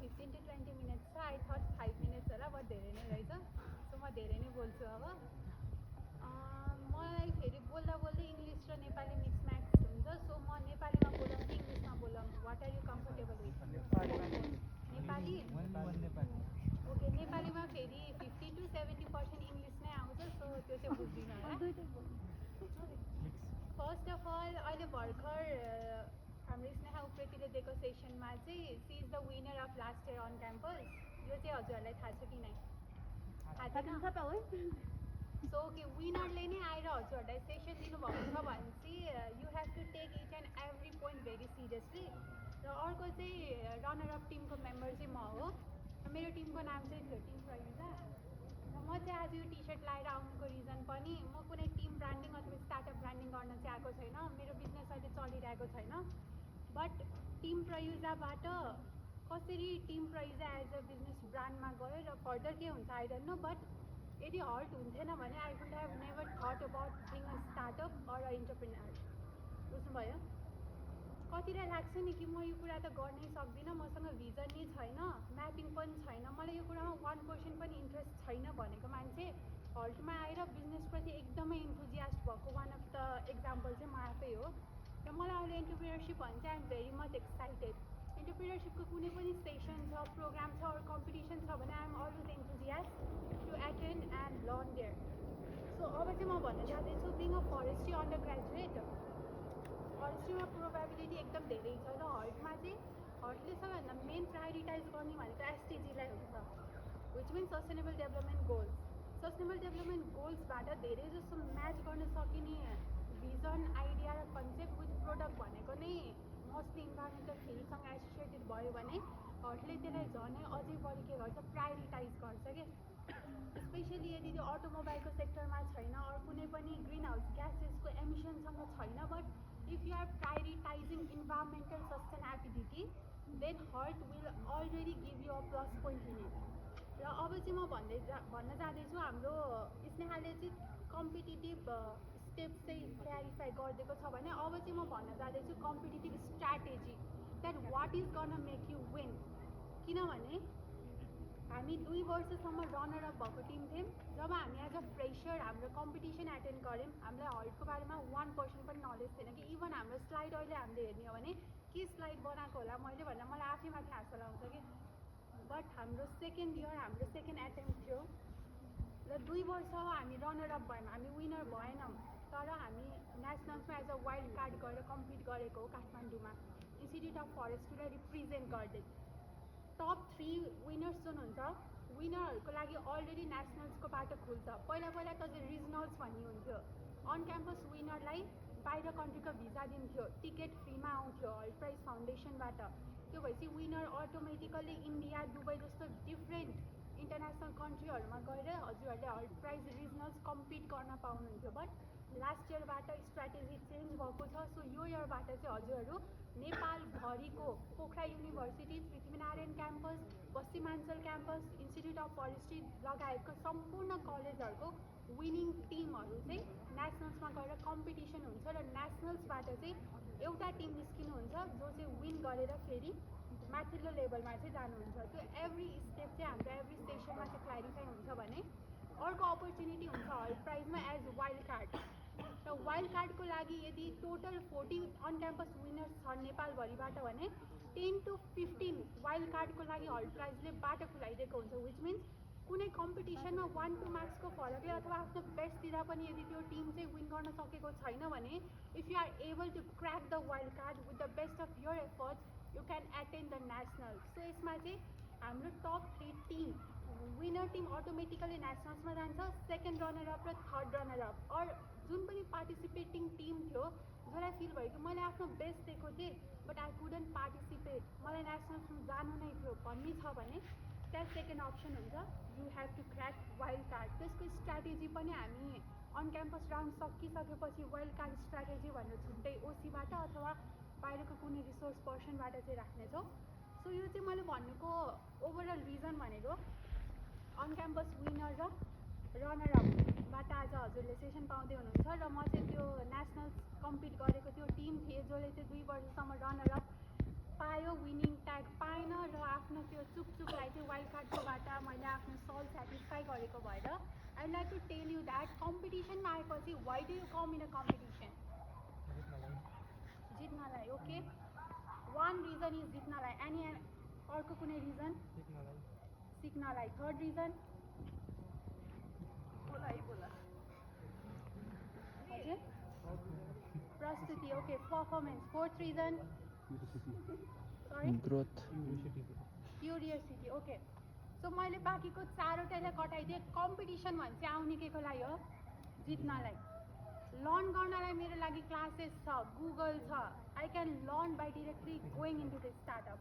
15 to 20 minutes छ. I thought 5 minutes होला, but धेरै नै रहेछ. So म धेरै नै बोल्छु अब. मलाई फेरि बोल्दा बोल्दै इङ्ग्लिस र नेपाली मिक्स म्याक्स हुन्छ. सो म नेपालीमा बोलौँ कि इङ्ग्लिसमा बोलौँ? What are you comfortable with? Nepali? Okay, नेपालीमा फेरि 50 to 70% इङ्ग्लिस नै आउँछ. सो त्यो चाहिँ बुझ्दिनँ होला. फर्स्ट अफ अल अहिले भर्खर हाम्रो स्नेहा उप्रेतीले दिएको सेसनमा चाहिँ she is the winner of last year on campus. यो चाहिँ हजुरहरूलाई थाहा छ कि नै? थाहा छैन? सो ओके, विनरले नै आएर हजुरहरूलाई सेसन दिनुभएको छ भने चाहिँ you have to take each and every point very seriously. र अर्को चाहिँ रनर अफ टिमको मेम्बर चाहिँ म हो. मेरो टिमको नाम चाहिँ थियो टिम प्रयुजा. म चाहिँ आज यो टी सर्ट लगाएर आउनुको रिजन पनि म कुनै टिम ब्रान्डिङ अथवा स्टार्टअप ब्रान्डिङ गर्न चाहिँ आएको छैन. मेरो बिजनेस अहिले चलिरहेको छैन. बट टिम प्रयुजाबाट कसरी टिम प्रयुजा एज अ बिजनेस ब्रान्डमा गयो र फर्दर के हुन्छ आई डोन्ट नो. बट यदि हर्ट हुन्थेन भने I would have never thought about being a startup or a entrepreneur. बुझ्नुभयो? कतिलाई लाग्छ नि कि म यो कुरा त गर्नै सक्दिनँ, मसँग भिजन नै छैन, म्यापिङ पनि छैन, मलाई यो कुरामा 1% पनि इन्ट्रेस्ट छैन भनेको मान्छे हल्टमा आएर बिजनेसप्रति एकदमै इन्थुजियास्ट भएको वान अफ द एक्जाम्पल चाहिँ म आफै हो. र मलाई अहिले एन्टरप्रेन्योरसिप भन्छ I am very much excited. एन्टरप्रेन्योरसिपको कुनै पनि सेसन छ, प्रोग्राम छ, अरू कम्पिटिसन छ भने I am always enthusiast to attend and learn there. So अब चाहिँ म भन्न जाँदैछु being a forestry undergraduate, फरेस्ट्रीमा प्रोबेबिलिटी एकदम धेरै छ. र हर्टमा चाहिँ हर्टले सबैभन्दा मेन प्रायोरिटाइज गर्ने भनेको एसटिजीलाई हुन्छ, which means sustainable development goals. Sustainable development गोल्सबाट धेरै जस्तो म्याच गर्न सकिने भिजन, आइडिया र कन्सेप्ट विथ प्रोडक्ट भनेको नै मोस्टली इन्भाइरोमेन्टल फिल्डसँग एसोसिएटेड भयो भने हर्टले त्यसलाई झनै अझै बढी के गर्छ, प्रायोरिटाइज गर्छ कि. स्पेसली यदि त्यो अटोमोबाइलको सेक्टरमा छैन अरू कुनै पनि ग्रिन हाउस ग्यासेसको एमिसनसँग छैन, but if you are prioritizing environmental sustainability then HERT will already give you a plus point in it. र अब चाहिँ म भन्न जाँदैछु हाम्रो स्नेहाले चाहिँ कम्पिटिटिभ स्टेप्स चाहिँ क्ल्यारिफाई गरिदिएको छ भने अब चाहिँ म भन्न जाँदैछु competitive strategy that what is gonna make you win. किनभने हामी 2 वर्षसम्म रनर अप भएको टिम थियौँ. जब हामी एज अ फ्रेसर हाम्रो कम्पिटिसन एटेन्ड गऱ्यौँ हामीलाई हर्टको बारेमा 1% पनि नलेज थिएन कि. इभन हाम्रो स्लाइड अहिले हामीले हेर्ने हो भने के स्लाइड बनाएको होला मैले भन्दा मलाई आफैमाथि हाँसो लगाउँछ कि. बट हाम्रो सेकेन्ड इयर हाम्रो सेकेन्ड एटेम्प्ट थियो र 2 वर्ष हामी रनर अप भयौँ, हामी विनर भएनौँ. तर हामी नेसनल्समा एज अ वाइल्ड कार्ड गएर कम्पिट गरेको हो काठमाडौँमा इन्स्टिट्युट अफ फरेस्ट्रीलाई रिप्रेजेन्ट गर्दै. टप 3 विनर्स जुन हुन्छ विनरहरूको लागि अलरेडी नेसनल्सको बाटो खुल्छ. पहिला पहिला त रिजनल्स भन्ने हुन्थ्यो. अन क्याम्पस विनरलाई बाहिर कन्ट्रीको भिजा दिन्थ्यो, टिकट फ्रीमा आउँथ्यो हर्ट प्राइज फाउन्डेसनबाट. त्यो भएपछि विनर अटोमेटिकल्ली इन्डिया, दुबई जस्तो डिफ्रेन्ट इन्टरनेसनल कन्ट्रीहरूमा गएर हजुरहरूले हर्ट प्राइज रिजनल्स कम्पिट गर्न पाउनुहुन्थ्यो. बट लास्ट इयरबाट स्ट्राटेजी चेन्ज भएको छ. सो यो इयरबाट चाहिँ हजुरहरू नेपालभरिको Pokhara university, Prithvinarayan campus, Paschimanchal campus, institute of forestry लगायतको सम्पूर्ण कलेजहरूको विनिङ टिमहरू चाहिँ नेसनल्समा गएर कम्पिटिसन हुन्छ र नेसनल्सबाट चाहिँ एउटा टिम निस्किनुहुन्छ जो चाहिँ विन गरेर फेरि माथिल्लो लेभलमा चाहिँ जानुहुन्छ. त्यो एभ्री स्टेप चाहिँ हाम्रो एभ्री सेसनमा चाहिँ क्ल्यारिफाई हुन्छ. भने अर्को अपर्च्युनिटी हुन्छ हर्ट प्राइजमा एज वाइल्ड कार्ड. र वाइल्ड कार्डको लागि यदि टोटल 40 अन क्याम्पस विनर्स छन् नेपालभरिबाट भने 10 to 15 वाइल्ड कार्डको लागि हर्ट प्राइजले बाटो खुलाइदिएको हुन्छ. विच मिन्स कुनै कम्पिटिसनमा 1-2 मार्क्सको फरकले अथवा आफ्नो बेस्ट दिँदा पनि यदि त्यो टिम चाहिँ विन गर्न सकेको छैन भने if you are able to crack the wild card with the best of your efforts you can attend the national. So यसमा चाहिँ हाम्रो top 3 team winner team automatically नेसनल्समा जान्छ, सेकेन्ड रनर अप र थर्ड रनर अप अर जुन पनि participating team थियो जसलाई फिल भयो कि मैले आफ्नो बेस्ट दिएको थिएँ बट आई कुडन्ट पार्टिसिपेट, मलाई नेसनल्समा जानु नै थियो भन्ने छ भने त्यहाँ सेकेन्ड अप्सन हुन्छ you have to crack wild card. त्यसको स्ट्राटेजी पनि हामी अन क्याम्पस राउन्ड सकिसकेपछि वाइल्ड कार्ड स्ट्राटेजी भनेर छुट्टै ओसीबाट अथवा बाहिरको कुनै रिसोर्स पर्सनबाट चाहिँ राख्नेछौँ. सो यो चाहिँ मैले भन्नुको ओभरअल रिजन भनेको अन क्याम्पस विनर र रनर अपबाट आज हजुरले सेसन पाउँदै हुनुहुन्छ. र म चाहिँ त्यो नेसनल्स कम्पिट गरेको त्यो टिम थिएँ जसले चाहिँ 2 वर्षसम्म रनर अप पाएँ पायो विनिङ ट्याग पाएन र आफ्नो त्यो चुकचुकलाई चाहिँ वाइल्ड कार्डकोबाट मैले आफ्नो सोल सेटिस्फाई गरेको भएर I like to tell you that कम्पिटिसनमा आएपछि why do you come in a competition जित्नलाई ओके वान रिजन इज जित्नलाई एनी अर्को कुनै रिजन सिक्नलाई थर्ड रिजन बोला हजुर प्रस्तुति okay performance fourth reason growth curiosity okay so मैले बाँकीको चारवटालाई कटाइदिएँ कम्पिटिसन भने चाहिँ आउने केको लागि हो जित्नलाई लर्न गर्नलाई मेरो लागि क्लासेस छ गुगल छ I can learn by directly going into the startup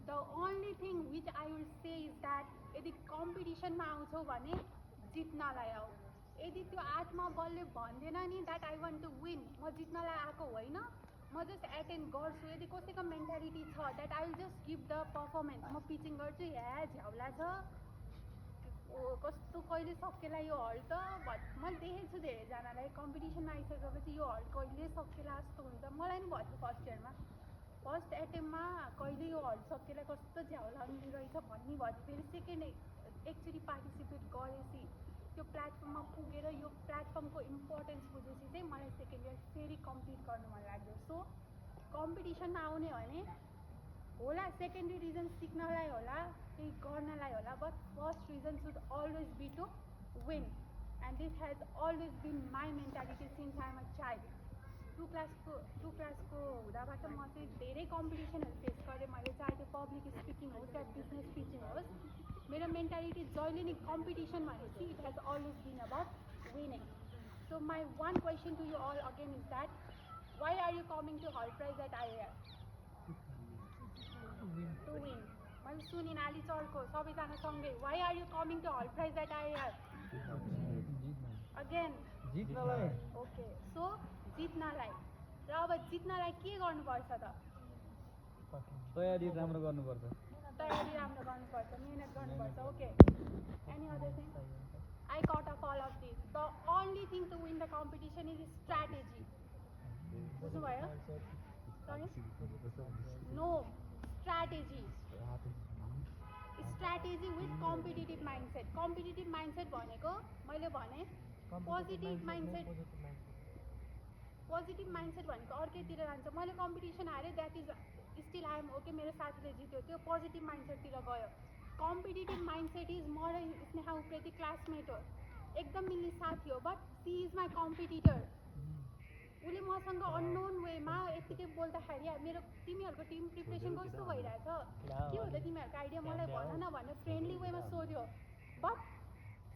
the only thing which I will say is that यदि कम्पिटिसनमा आउँछौ भने जित्नलाई आऊ यदि त्यो आत्मबलले भन्दैन नि that I want to win म जित्नलाई आएको होइन म जस्ट एटेन्ड गर्छु यदि कसैको मेन्टालिटी छ that I will just give the performance म पिचिङ गर्छु झ्याउला छ कस्तो कहिले सकेला यो हल त मैले देखेको छु धेरैजनालाई कम्पिटिसनमा आइसकेपछि यो हल कहिले सकेला जस्तो हुन्छ मलाई नि भयो फर्स्ट इयरमा फर्स्ट एटेम्पमा कहिले यो हल सकेला कस्तो झ्याउला रहेछ भन्ने भयो फेरि सेकेन्ड एकचोटि पार्टिसिपेट गरेपछि त्यो प्लेटफर्ममा पुगेर यो प्लेटफर्मको इम्पोर्टेन्स बुझेपछि चाहिँ मलाई सेकेन्ड इयर फेरि कम्प्लिट गर्नु मन लाग्यो सो कम्पिटिसनमा आउने भने होला सेकेन्डरी रिजन सिक्नलाई होला केही गर्नलाई होला but first reason should always be to win and this has always been my mentality since I am a child two क्लासको हुँदाबाट म चाहिँ धेरै कम्पिटिसनहरू फेस गरेँ मैले चाहे त्यो पब्लिक स्पिकिङ होस् या बिजनेस पिचिङ होस् मेरो मेन्टालिटी जहिले नि कम्पिटिसन भनेपछि it has always been about winning so my one question to you all again is that why are you coming to Hult prize at IR to win मैले सुनिन आली चर्को सबैजना सँगै why are you coming to Hult prize at IR again okay so जित्नलाई र अब जित्नलाई के गर्नुपर्छ त तयारी राम्रो गर्नुपर्छ मिहिनेत गर्नुपर्छ okay any other thing I cut off all of this the only thing to win the competition is strategy बुझ्नुभयो no strategy with competitive mindset भनेको मैले भने पोजिटिभ माइन्डसेट भनेको अर्कैतिर जान्छ मैले कम्पिटिसन हारेँ that is still I'm okay मेरो साथीले जित्यो त्यो पोजिटिभ माइन्डसेटतिर गयो कम्पिटिटिभ माइन्डसेट इज म र स्नेहा उप्रेती क्लासमेट हो एकदम मिल्ने साथी हो but she is my competitor उसले मसँग अननोन वेमा यत्तिकै बोल्दाखेरि मेरो तिमीहरूको टिम प्रिपरेसन कस्तो भइरहेछ के हो त तिमीहरूको आइडिया मलाई भन न भनेर फ्रेन्डली वेमा सोध्यो but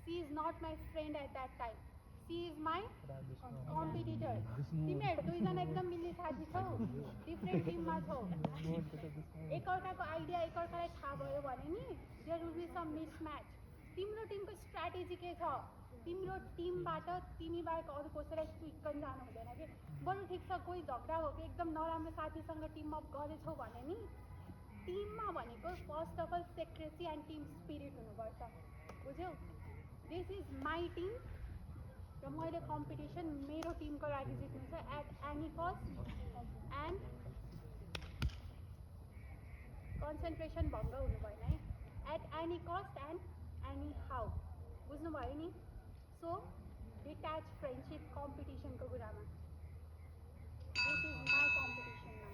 she is not my friend at that time she is my competitor तिमीहरू दुईजना एकदम मिल्ने साथी छौ डिफ्रेन्ट टिममा छौ एकअर्काको आइडिया एकअर्कालाई थाहा भयो भने नि there will be some mismatch तिम्रो टिमको स्ट्राटेजी के छ तिम्रो टिमबाट तिमी बाहेक अरू कसैलाई स्विक्कन जानु हुँदैन कि बरु ठिक छ कोही झगडा हो कि एकदम नराम्रो साथीसँग टिम अप गरेछौ भने नि टिममा भनेको first of all secrecy and team spirit हुनुपर्छ बुझ्यौ दिस इज माई टिम र मैले कम्पिटिसन मेरो टिमको लागि जित्नु छ at any cost and concentration भङ्ग हुनु भएन है at any cost and anyhow बुझ्नुभयो नि सो डिट्याच फ्रेन्डसिप कम्पिटिसनको कुरामा दिस इज माई कम्पिटिसनमा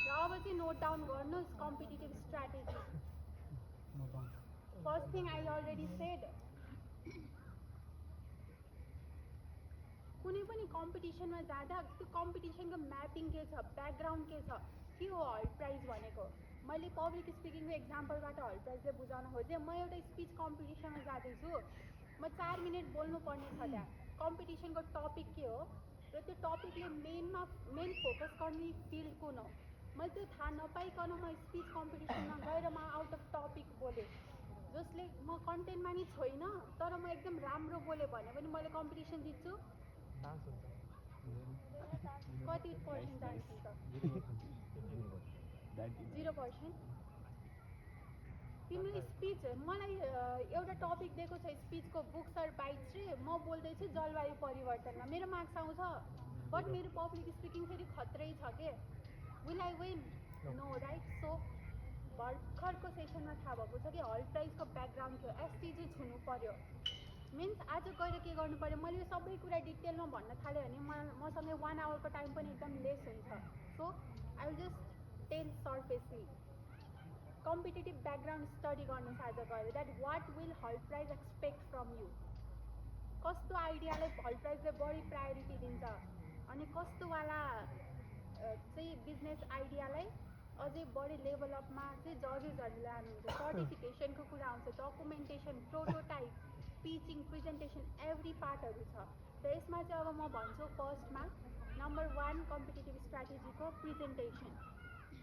र अब चाहिँ नोट डाउन गर्नुहोस् competitive strategy first thing I already shed कुनै पनि कम्पिटिसनमा जाँदा त्यो कम्पिटिसनको म्यापिङ के छ ब्याकग्राउन्ड के छ के हो हल प्राइज भनेको मैले पब्लिक स्पिकिङको एक्जाम्पलबाट हल प्राइजले बुझाउन खोजेँ म एउटा स्पिच कम्पिटिसनमा जाँदैछु म 4 मिनट बोल्नुपर्ने छ त्यहाँ कम्पिटिसनको टपिक के हो र त्यो टपिकले मेन फोकस गर्ने फिल्ड कुन हो मैले त्यो थाहा नपाइकन म स्पिच कम्पिटिसनमा गएर म आउट अफ टपिक बोलेँ जसले म कन्टेन्टमा नि छैन तर म एकदम राम्रो बोलेँ भने पनि मैले कम्पिटिसन जित्छु कति पर्सेन्ट चान्स हुन्छ 0%। तिम्रो स्पिच मलाई एउटा टपिक दिएको छ स्पिचको बुक्स अर बाइट्स रे म बोल्दैछु जलवायु परिवर्तनमा मेरो मार्क्स आउँछ बट मेरो पब्लिक स्पिकिङ फेरि खत्रै छ के will I win no right. So भर्खरको सेसनमा थाहा भएको छ कि हल प्राइसको ब्याकग्राउन्ड थियो. एसटिजी छुनु पर्यो. मिन्स आज गएर के गर्नु पर्यो, मैले यो सबै कुरा डिटेलमा भन्न थालेँ भने मसँग 1 आवरको टाइम पनि एकदम लेस हुन्छ. So I will just tell surfacely. Competitive background study गर्नुहोस् आज गएर. द्याट वाट विल हल प्राइस एक्सपेक्ट फ्रम यु. कस्तो आइडियालाई हल प्राइसले बढी प्रायोरिटी दिन्छ अनि कस्तोवाला चाहिँ बिजनेस आइडियालाई अझै बढी लेभलअपमा चाहिँ जजेसहरूले लानुहुन्छ. सर्टिफिकेसनको कुरा आउँछ, documentation, prototype, pitching, presentation, every पार्टहरू छ. र यसमा चाहिँ अब म भन्छु फर्स्टमा नम्बर 1 कम्पिटेटिभ स्ट्राटेजीको प्रेजेन्टेसन,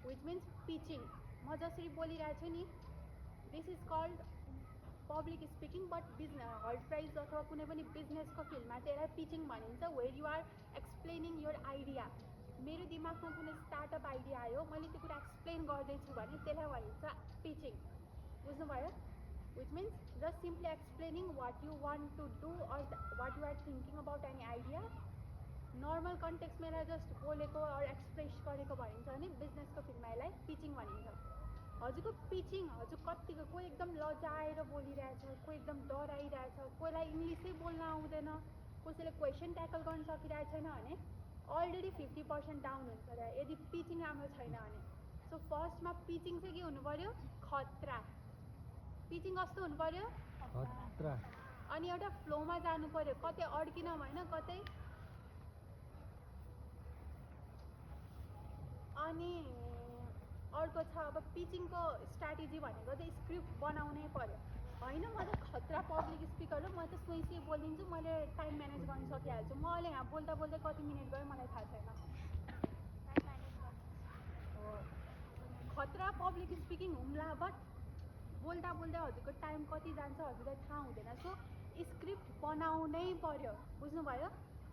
विच मिन्स पिचिङ. म जसरी बोलिरहेको छु नि, this is called public speaking. But Hult prize अथवा कुनै पनि बिजनेसको फिल्डमा चाहिँ यसलाई पिचिङ भनिन्छ. Where you are explaining your idea. मेरो दिमागमा कुनै स्टार्टअप आइडिया आयो, मैले त्यो कुरा एक्सप्लेन गर्दैछु भने त्यसलाई भनिन्छ पिचिङ. बुझ्नुभयो? Which means just simply explaining what you want to do or what you are thinking about any idea. Normal कन्टेक्स्टमा यसलाई जस्ट बोलेको अर एक्सप्रेस गरेको भनिन्छ भने बिजनेसको फिल्डमा यसलाई पिचिङ भनिन्छ. हजुरको पिचिङ, हजुर कतिको कोही एकदम लजाएर बोलिरहेछ, कोही एकदम डराइरहेछ, कोहीलाई इङ्ग्लिसै बोल्न आउँदैन, कसैले क्वेसन ट्याकल गर्न सकिरहेको छैन भने अलरेडी 50% डाउन हुन्छ र यदि पिचिङ राम्रो छैन भने. सो फर्स्टमा पिचिङ चाहिँ के हुनु पऱ्यो? खतरा. पिचिङ कस्तो हुनु पऱ्यो? खतरा. अनि एउटा फ्लोमा जानु पऱ्यो, कतै अड्किन भएन, कतै. अनि अर्को छ अब पिचिङको स्ट्राटेजी भनेको चाहिँ स्क्रिप्ट बनाउनै पऱ्यो. होइन म त खतरा पब्लिक स्पिकर हो, म त सुई बोलिदिन्छु, मैले टाइम म्यानेज गर्न सकिहाल्छु. म अहिले यहाँ बोल्दा बोल्दै कति मिनट गयो मलाई थाहा छैन. खतरा पब्लिक स्पिकिङ हुम्ला, बट बोल्दा बोल्दै हजुरको टाइम कति जान्छ हजुरलाई थाहा हुँदैन. सो स्क्रिप्ट बनाउनै पऱ्यो. बुझ्नुभयो?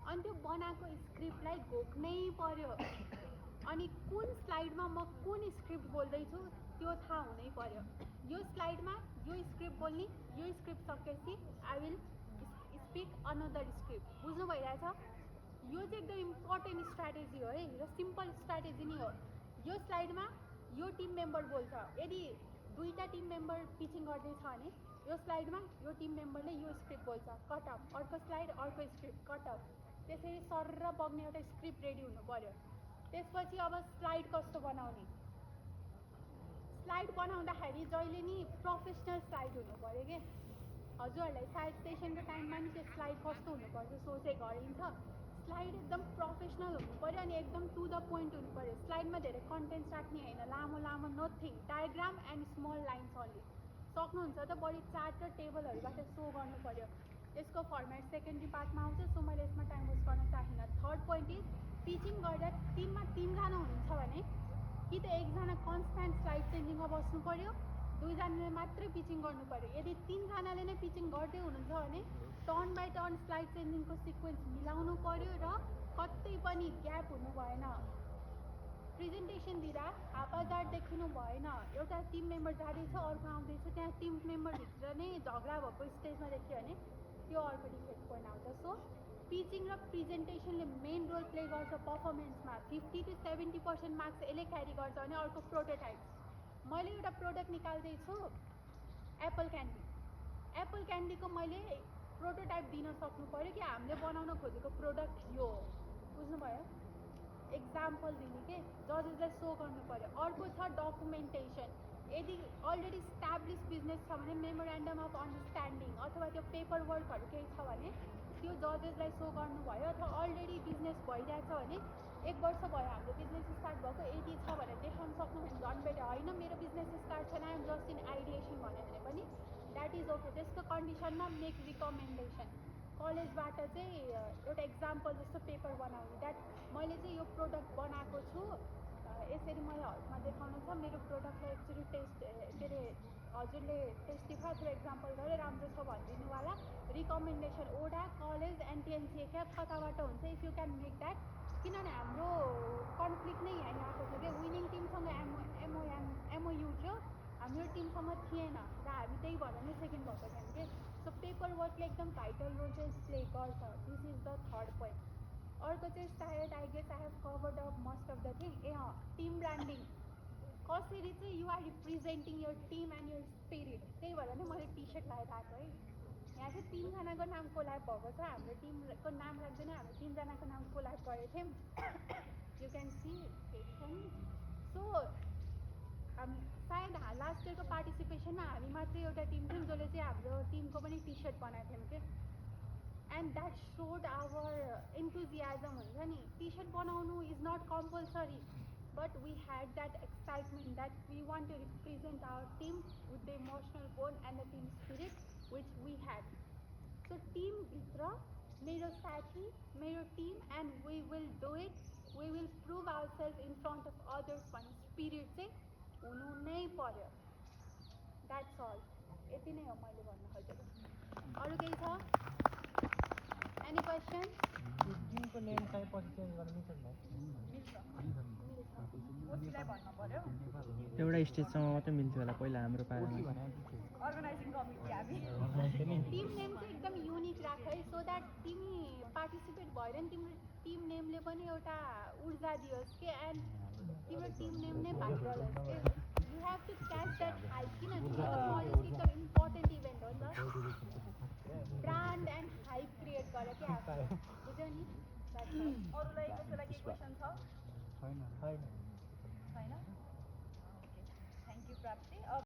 अनि त्यो बनाएको स्क्रिप्टलाई घोक्नै पऱ्यो. अनि कुन स्लाइडमा म कुन स्क्रिप्ट बोल्दैछु त्यो थाहा हुनै पऱ्यो. यो स्लाइडमा यो स्क्रिप्ट बोल्ने, यो स्क्रिप्ट सकेपछि I will speak another script. बुझ्नु भइरहेछ? यो चाहिँ एकदम इम्पोर्टेन्ट स्ट्राटेजी हो है, र सिम्पल स्ट्राटेजी नै हो. यो स्लाइडमा यो टिम मेम्बर बोल्छ. यदि 2टा टिम मेम्बर पिचिङ गर्दैछ भने यो स्लाइडमा यो टिम मेम्बरले यो स्क्रिप्ट बोल्छ, कटअप. अर्को स्लाइड अर्को स्क्रिप्ट, कटअप. त्यसरी सरर बग्ने एउटा स्क्रिप्ट रेडी हुनु पऱ्यो. त्यसपछि अब स्लाइड कस्तो बनाउने. स्लाइड बनाउँदाखेरि जहिले नि प्रोफेसनल स्लाइड हुनु पऱ्यो कि. हजुरहरूलाई सायद सेसनको टाइममा नि त्यो स्लाइड कस्तो हुनुपर्छ सोचेँ गरिन्छ. स्लाइड एकदम प्रोफेसनल हुनु पऱ्यो अनि एकदम टु द पोइन्ट हुनु पऱ्यो. स्लाइडमा धेरै कन्टेन्ट्स राख्ने होइन, लामो लामो nothing, diagram and small lines only. सक्नुहुन्छ त बढी चार्ट र टेबलहरूबाट सो गर्नु पऱ्यो. त्यसको फर्मेट सेकेन्डरी पार्टमा आउँछ. सो मैले यसमा टाइम वेस्ट गर्न चाहन्न. थर्ड पोइन्ट इज पिचिङ गर्दा टिममा 3जना हुनुहुन्छ भने कि त एकजना कन्सट्यान्ट स्लाइड चेन्जिङमा बस्नु पऱ्यो, 2जनाले मात्रै पिचिङ गर्नु पऱ्यो. यदि 3जनाले नै पिचिङ गर्दै हुनुहुन्छ भने टर्न बाई टर्न स्लाइड चेन्जिङको सिक्वेन्स मिलाउनु पऱ्यो र कतै पनि ग्याप हुनु भएन. प्रेजेन्टेसन दिँदा हापाजार देखिनु भएन. एउटा टिम मेम्बर जाँदैछ, अर्को आउँदैछ, त्यहाँ टिम मेम्बरभित्र नै झगडा भएको स्टेजमा देखियो भने त्यो अर्को डिफेक्ट पोइन्ट आउँछ. सो पिचिङ र प्रेजेन्टेसनले मेन रोल प्ले गर्छ पर्फर्मेन्समा. 50 to 70% मार्क्स यसले क्यारी गर्छ. अनि अर्को प्रोटोटाइप. मैले एउटा प्रोडक्ट निकाल्दैछु, एप्पल क्यान्डी. एप्पल क्यान्डीको मैले प्रोटोटाइप दिन सक्नु पऱ्यो कि हामीले बनाउन खोजेको प्रोडक्ट यो हो. बुझ्नुभयो? एक्जाम्पल दिने के जजेसलाई सो गर्नु पऱ्यो. अर्को छ डकुमेन्टेसन. यदि अलरेडी स्ट्याब्लिस बिजनेस छ भने मेमोरेन्डम अफ अन्डरस्ट्यान्डिङ अथवा त्यो पेपर वर्कहरू केही छ भने त्यो जजेसलाई सो गर्नुभयो. अथवा अलरेडी बिजनेस भइरहेछ भने 1 वर्ष भयो हाम्रो बिजनेस स्टार्ट भएको, 80 छ भनेर देखाउन सक्नु भने झन् बेटर. होइन मेरो बिजनेस स्टार्ट छैन, आइएम जस्ट इन आइडिएसन भन्यो भने पनि द्याट इज ओके. त्यसको कन्डिसनमा मेक रिकमेन्डेसन. कलेजबाट चाहिँ एउटा एक्जाम्पल जस्तो पेपर बनाउने. द्याट मैले चाहिँ यो प्रोडक्ट बनाएको छु, यसरी मैले हलमा देखाउनु छ, मेरो प्रोडक्टलाई एक्चुली टेस्ट के अरे हजुरले टेस्टिफाई अथवा एक्जाम्पल गरेर राम्रो छ भनिदिनुवाला रिकमेन्डेसन. ओडा, कलेज, एनटिएनसिए क्या कताबाट हुन्छ. If you can make that. किनभने हाम्रो कन्फ्लिक्ट नै यहाँ आएको छ कि विनिङ टिमसँग एमओयू थियो, हाम्रो टिमसँग थिएन र हामी त्यही भएर नै सेकेन्ड भएको थियौँ कि. सो पेपर वर्कले एकदम भाइटल रोल चाहिँ प्ले गर्छ. This is the third point. अर्को चाहिँ सायद I guess I have covered up most of the thing. Team branding. कसरी चाहिँ you are representing your team and your spirit, त्यही भएर नै मैले टी सर्ट लगाएर आएको है। यहाँ चाहिँ 3जनाको नाम कोल्याब भएको छ, हाम्रो टिमको नाम राख्दैन, हाम्रो 3जनाको नाम कोल्याब गरेको थियौँ। यु क्यान सी सो सायद लास्ट इयरको पार्टिसिपेसनमा हामी मात्रै एउटा टिम थियौँ जसले चाहिँ हाम्रो टिमको पनि टी सर्ट बनाएको थियौँ कि, and that showed our enthusiasm हुन्छ नि। टी सर्ट बनाउनु is not compulsory, but we had that excitement that we want to represent our team with the emotional bond and the team spirit which we had. So team bhitra मेरो साथी, मेरो team, and we will do it. We will prove ourselves in front of others भन्ने spirit चाहिँ हुनु नै पर्यो। That's all. यति नै हो मैले भन्नु खोजेको। अरू केही छ? Any questions? टिमको नेम चाहिँ पछि चेन्ज गर्न मिल्छ नि? एउटा स्टेजसम्म मात्रै मिल्थ्यो होला पहिला हाम्रो पारामा। अर्गनाइजिङ कमिटी हामी टिम नेम चाहिँ एकदम युनिक राख है, सो द्याट तिमी पार्टिसिपेट भएर नि तिम्रो टिम नेमले पनि एउटा ऊर्जा दियोस् के, एन्ड तिम्रो टिम नेम नै भाइरल होस् के। You have to catch that hype, किनभने कलेजको एकदम इम्पोर्टेन्ट इभेन्ट हो नि त। ब्रान्ड एन्ड हाइप क्रिएट गरेर क्या आफूले, बुझ्यौ नि? अरूलाई कसैलाई केही क्वेसन छ? छैन। छैन? ओके, थ्याङ्क यू प्राप्ति।